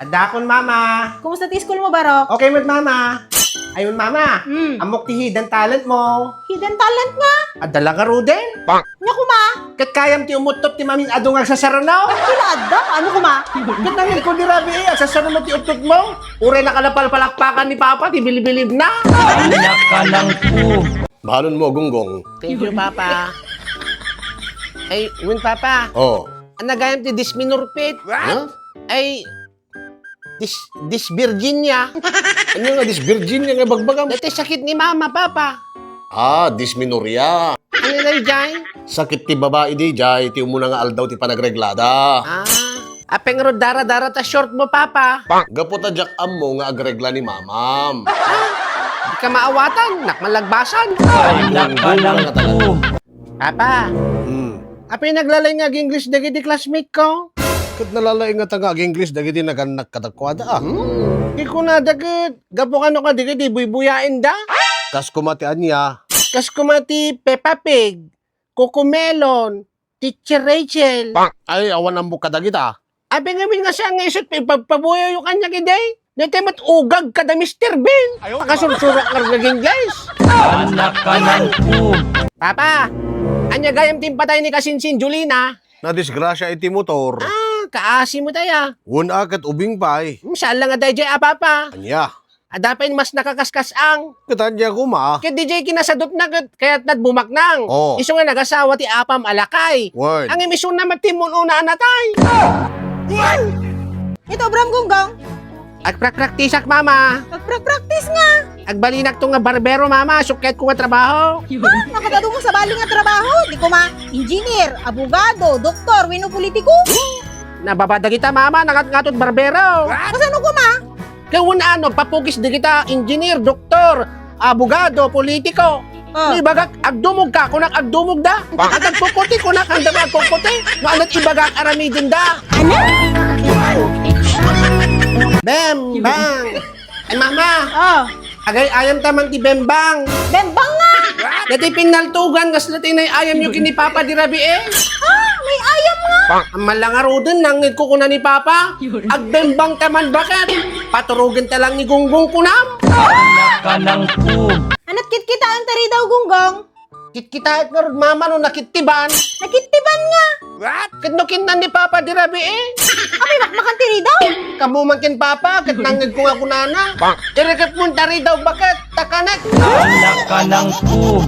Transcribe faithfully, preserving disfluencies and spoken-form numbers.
Addakon, Mama. Kumusta ti school mo, Barok? Okay met, Mama. Ayun, Mama. Hmm. Ammok ti hidden talent mo. Hidden talent nga? Adda la ngaruden. Nya kuma? Ket kayam ti umuttot ti mamin-adu nga agsasaruno? Kila adda? Ano kuma? Ket nangin ko ni Rabi, eh, agsasaruno ti uttot mo. Uray nakalapalpalakpakan ni Papa, ti bilbilib na. Anak ka lang po. Bahalon mo, Gunggong. Thank you, Papa. Ay, wen, Papa. Oh. Anagayam ti disminorpit. Huh? Ay, dis-, disvirginia. Ania nga disvirginia nga bagbagam? Dati sakit ni Mama, Papa. Ah, dysmenorrhea. Ano na, Jay? Sakit ti babai, di, Jay, ti umuna nga aldaw ti panagreglada. Ah, apay ngarud dara-dara ta short mo, Papa? Gapu ta diak ammo nga agregla ni Mamam. Di ka maawatan, nak malagbasan. Anak ka lang po. Papa, hmm. Apay naglalay nga ag-English dagiti classmate ko? Ket nalalaing ngata nga ag-English dagiti nagannak kadakuada, ah. Hmm. Ikunada ket gapu kano kadagiti buybuyaenda? Kas kuma ti ania? Kas kuma ti Peppa Pig, Cocomelon, Teacher Rachel. Ay, awan ammok kadagita. Apay ngamin nga saan nga isut' ipagpabuyayo kaniak idi? Daytoy met ugag kada Mister Bean. Pakasursurak nga nag-English. Anak ka lang po. Papa, ania gayam ti impatay ni Kasinsin Jolina? Nadisgrasia iti motor. Ah, kaasi met aya. Wen a ket ubing pay. Hmm, saan la nga daydiay a, Papa. Ania? Adda pay mas nakakaskas-ang. Ket ania kuma? Ket diay kinasadutna ket kayatnad bumaknang. Oh. Isu nga nagasawa ti apam a lakay. Wen. Ngem isuna met ti immun-una a natay. Ito, Bram Gunggong. Agprakpraktisak, Mama. Agprakpraktis nga. Agbalinakto nga barbero, Mama. Sukket ko nga trabaho. Ah, nakatado mo sa bali nga trabaho. Di kuma, engineer, abogado, doktor, wenno politiko. Nababa dagita, Mama. Nangatngato ti barbero. Kasano kuma? Ket wen a no, agpapukis dagita engineer, doktor, abogado, politiko. Ah. No ibagak, agdumogka, kunak, agdumogda. Ket agkukuti, kunak, haanda met agkukuti. No ania ti ibagak, aramidenda. Ano? Bembang! Ay, Mama! Oh. Agay-ayam ta man ti bembang. Bembang nga! Dati pinaltugan, kasla ti inay-ayamyo ken ni Papa di rabii. Ah, may ayam nga! Ammala ngaruden, nangngegko kuna ni Papa. Agbembang ta man, baket? Paturogen ta lang ni Gunggong kunam. Anak ka lang po. Ania ti kitkitaem ta ridaw, Gunggong? Kitkitaek ngarud, Mama, no nakittiban. Nakittiban nga. Ket no kinnan ni Papa di rabii. Apay makmakan ti ridaw? Kammo man ken Papa, ket nangngegko nga kunana. Irikep mon ta ridaw, baket? Ta kanek. Anak ka lang po.